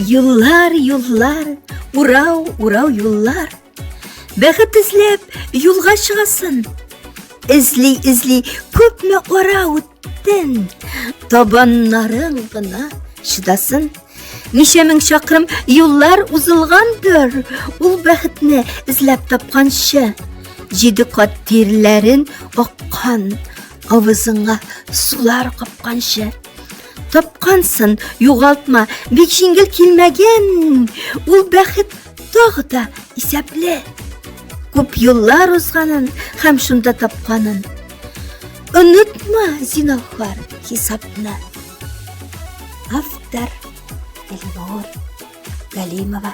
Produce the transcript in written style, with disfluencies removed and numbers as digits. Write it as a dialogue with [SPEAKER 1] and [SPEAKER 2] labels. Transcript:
[SPEAKER 1] Юллар, юллар, урау, урау юллар. Бәхет эзләп юлга чыгасын. Эзли, эзли, күпме ара үттен. Табаннарың гына чыдасын. Ничә мең чакрым юллар узылгандыр, ул бәхетне эзләп тапканчы. Җиде кат тирләрен аккан, авызыңа сулар капканчы. Тапкансын, югалтма, бик җиңел килмәгән. Ул бәхет тагы да исәпле. Күп юллар узганын һәм шунда тапканын. Онытма, зинһар, хисапны. Автор Эльнур Галимова.